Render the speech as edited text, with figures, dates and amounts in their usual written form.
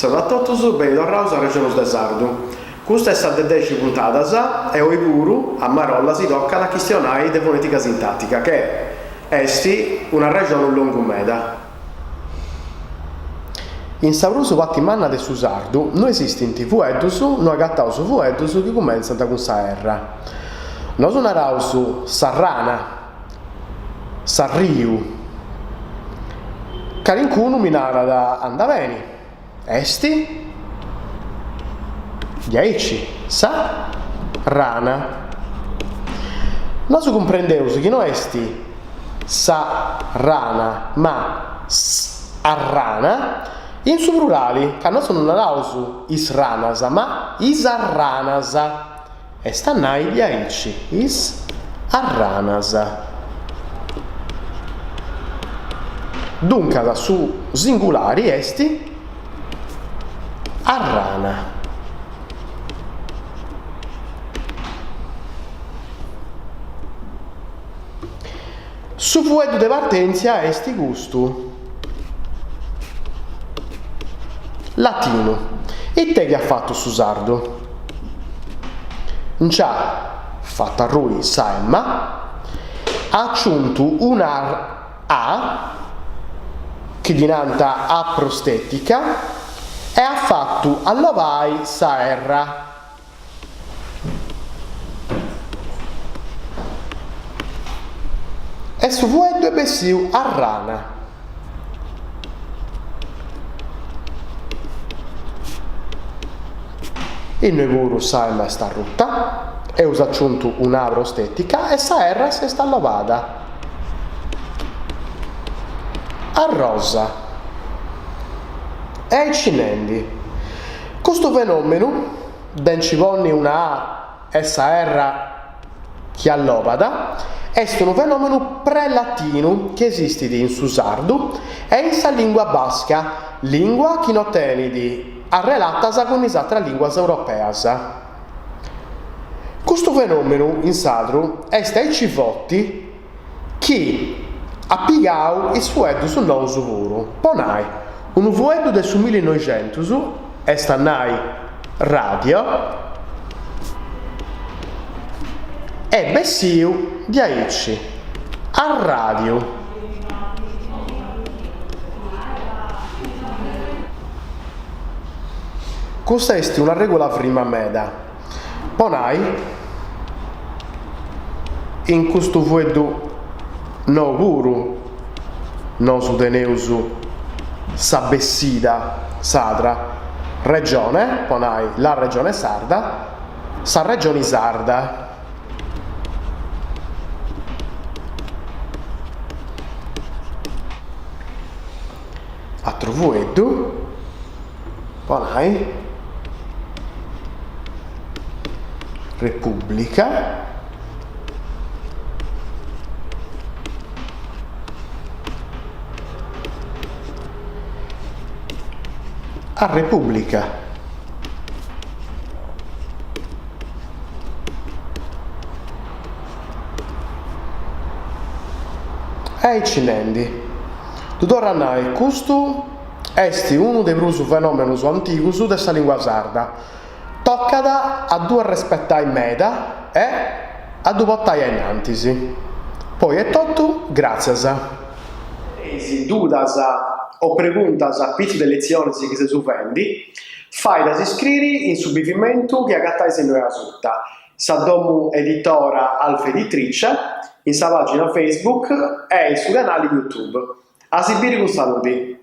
Saludu a totus, beni torraus a Arrexonus de Sardu. Custa est sa de dexi puntadas e oi puru a marolla si tocat a chistionai de fonetica sintatica, che est un'arrexonu longu meda. In sa prus parti manna de su sardu no esistint fueddus, no agataus fueddus chi cumentzant cun sa erra. Nosu naraus s'arrana, s'arriu. Calincunu mi narat andat beni, est diaici, sa rana. Nosu cumprendeus chi no est sa rana ma s'arrana in su plurali, ca nosu no naraus is ranas ma is arranas. Est a nai diaici, is arranas. Duncas su singulari est arrana. Su fueddu de partèntzia est custu, latinu. Ite chi at fatu su sardu? Nch'at fatu arrui sa emma, at aciuntu una a, chi ddi nant a prostetica, e at fatu allobai sa erra. E su fueddu est bessiu arrana. Innoi puru sa emma est arruta, eus aciuntu una a prostetica e sa erra s'est allobada. Arrosa. E aici nendi. Custu fenomenu de nci ponni una A e sa erra chi allobat est unu fenomenu pre-latinu chi esistit in su sardu e in sa lingua basca, lingua chi no tenit arrelatas cun is atras linguas europeas. Custu fenomenu in sadru est aici forti chi at pigau is fueddus nous puru. Po nai, unu fueddu de su millinoixentus, est a nai radio, est bessiu diaici, arradiu. Custa est una regula frima meda. Po nai, in custu fueddu nou puru nosu teneus sa bessida sadra, regione, po nai la regione sarda, sa regioni sarda. Atru fueddu, po nai, Repubblica, Arrepubblica. E aici nendi. Ddu torru a nai, custu est unu de prus fenòmenus antigus de sa lìngua sarda. Tocat a ddu arrespetai meda e a ddu portai a innantis. Po oi est totu, gràtzias. Teneis dudas o preguntas a pitzu de letzionis chi seus fendi, fait a si scriri in su bivimentu chi agatais innoi asuta. Sa domu editora Alfa Editrice, in sa pàgina Facebook e in su canali YouTube. A si biri cun saludi!